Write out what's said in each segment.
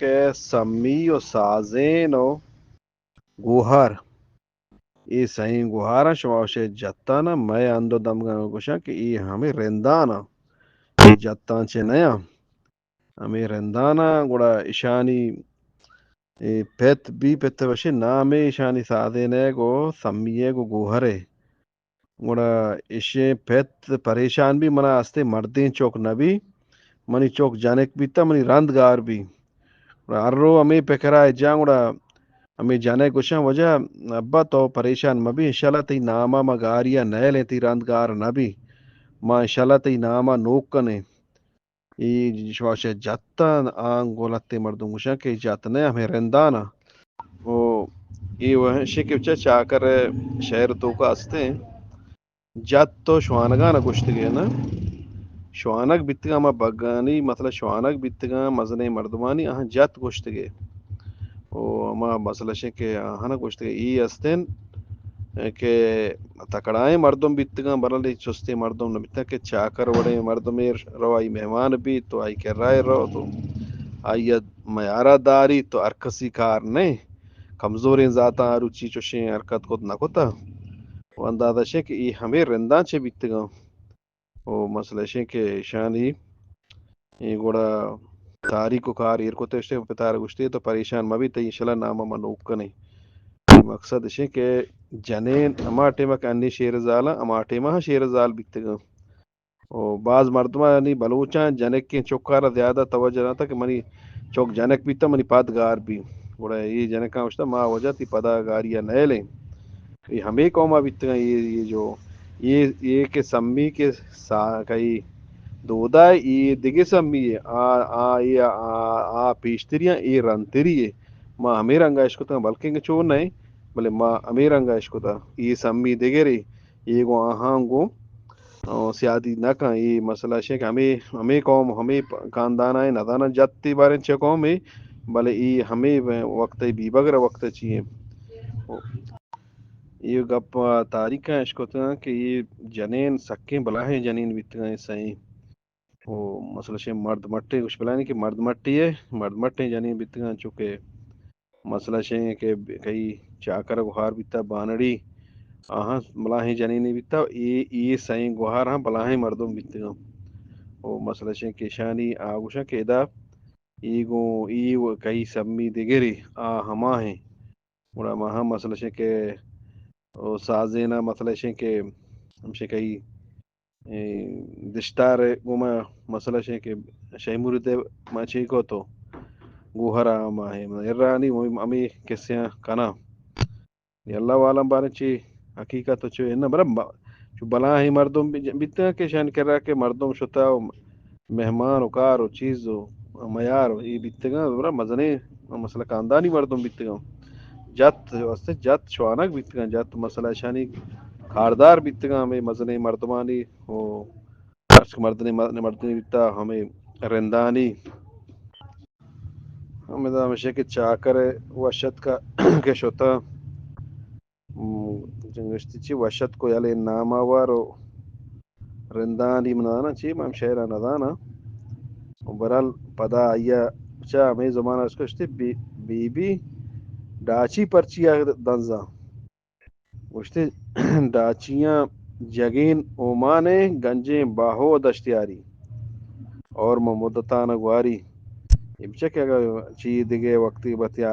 کہ سمی و سازین و گوہر، اے سئیں گوہاراں شما وشے جتانا، مئے ہند و دمگاں گوشاں کہ اے ہمے رنداناں، اے جتاں چہ نیاں، ہمے رنداناں، گڑا اشانی اے پت بی، پت وشے نامے اشانی سازین ء گو سمی ء گو گوہر ء۔ گڑا اشیں پت پریشان بی، منا استیں مردیں چک نہ بی، منی چک جنک بیتا، منی رند گار بی۔ گڑا ہر رو ہمے پکرا جاں، گڑا ہمے جنک گوشاں، وجہ ابا تو پریشان مہ بی، انشاءاللہ تئی ناما ما گاریا نئیلیں، تئی رند گار نہ بی، ما انشاءاللہ تئی ناما نوک کنیں۔ اے شواشے جت آں، آں گوں لہتے مردم گوشاں کہ جت نہ، ہمے رندان آں۔ او اے وشیں کہ چہ چاکر شہر توکا استیں، جت تو شوانگان گوشتگے نا، شوانگ بیتگاں، ہما بگانی، مطلب شوانگ بیتگاں، مزنیں مردمانی آہاں جت گوشتگے۔ او ہما مسئلہ شیں کہ آہاں گوشتگے، ای استیں کہ تکڑائیں مردم بیتگاں، بلے چستیں مردم نہ بیتگ کہ چاکر وڑیں مردمے رو آئی مہمان بیت تو آئی کرا رو تو آئی میارا داری تو ہر کسی کار نہ۔ کمزوریں ذاتاں آ روچی چوشیں حرکت کت نہ کتا۔ و اندازہ شیں کہ ای ہمے رنداں چہ بیتگاں۔ و مسئلہ شیں کہ ایشانی اے گڑا تاریخ و کار ایر کت اشتے، پتار گوشتے تو پریشان مہ بیت، انشاءاللہ نام ما نوک کنیں۔ مقصد اشیں کہ جنین ہما ٹائم کہ انی شیر زالاں، ہما ٹائم ہاں شیر زال بیتگاں۔ و باز مردمانی بلوچاں جنکیں چکارا زیادہ توجہ نہ تا کہ منی چک جنک بیتا، منی پد گار بی۔ گڑا اے جنکاں گوشتا ما وجہ تی پدا گاریا نئیلیں۔ اے ہمے قوما بیتگاں، اے، اے جو، اے، اے کہ سمی کہ سا-، کئی دودا اے دگہ سمی اے۔ آ، آ، اے، آ، آ پیشتری اے رندتری اے۔ ما ہمے رنگا اشکتاں، بلکیں کہ چو نئے، بلے ما ہمے رنگا اشکتا۔ اے سمی دگرے، اے گوں آہاں گوں، آ، سیادی نہ کن۔ اے مسئلہ شے کہ ہمے، ہمے قوم، ہمے پ-، خاندان اے، نہ زاناں جت تے باریں چہ قوم اے، بلے اے ہمے وقت اے، بیبگر وقت اے چی اے۔ اے گپ تاریخ ء اشکتگاں کہ اے جنین سکیں بلاہیں جنین بیتگاں اے سئیں۔ او مسئلہ شے مرد مٹے گوش بلانی کہ مرد مٹی اے، مرد مٹیں جنین بیتگاں، چونکہ مسئلہ شے کہ کئی چاکر گوہار بیتا بانڑی، آہاں بلاہیں جنینے بیتا، اے، اے سئیں گوہار ہاں بلاہیں مردم بیتگاں۔ او مسئلہ شے کہ اشانی آ گوشاں کہ ادا اے گوں اے و کئی سمی دگرے آ ہما ہیں۔ گڑا ما ہم مسئلہ شے کہ او سازینا مسئلہ شے کہ ہمشے کئی، اے، دشتار گوما مسئلہ شے کہ شے مرید ما چی کو تو گوہرا ما ہے، ایرانی ہمیں کسیاں کنا۔ اللہ عالم بارے چی حقیقت چو ہے نا، برا ب-، چو بلاہیں مردم بی-، بیتگاں کہ شان کرا کہ مردم شتا و مہمان و کار و چیز و میار و اے بیتگاں، برا مزنیں مسئلہ خاندانی مردم بیتگاں۔ جت، واسطے جت شوانگ بیتگاں، جت مسئلہ اشانی کاردار بیتگاں، ہمیں مزنیں مردمانی و ہرچ کہ مردنی، مردنی بیتا ہمیں رندانی۔ ہمیں دا ہمیشہ کہ چاکر وشت کا کہ شتا۔ ہم، جنگشتی چی وشت کو یلے ناماوار و رندانی من دانا چی، من شعرا ندانا۔ و برال پدا آیا چا ہمیں زمانہ اس کشتی بی، بی بی ڈاچی پرچی آ دنزا۔ گوشتی ڈاچیاں جگین اومان گنجیں باہو دشتیاری اور من مدتان گواری۔ اے بچہ کہ اگر چی دگہ وقتی بتیا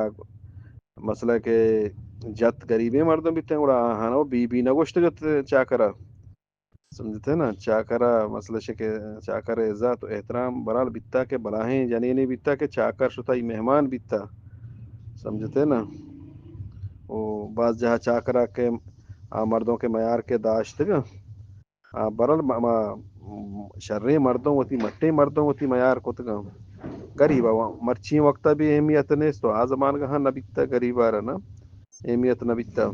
مسئلہ کہ جت گریبیں مردم بیتیں، گڑا آہاں و بی بی نہ گوشتگ ات چاکرا۔ سمجھتے نا؟ چاکرا مسئلہ شے کہ چاکر عزت و احترام برال بیتا کہ بلاہیں جنینے بیتا کہ چاکر شتا ای مہمان بیتا۔ سمجھتے نا؟ و باز جہا چاکرا کہ آ مردم کہ میار کہ داشتگا، آ، برل ما، ما، شریں مردم وتی، مٹیں مردم وتی میار کتگاں۔ گریب ء مرچی وقت ء بھی اہمیت نیست و آ زمانگاں نہ بیتہ، گریب ء را نہ اہمیت نہ بیتہ۔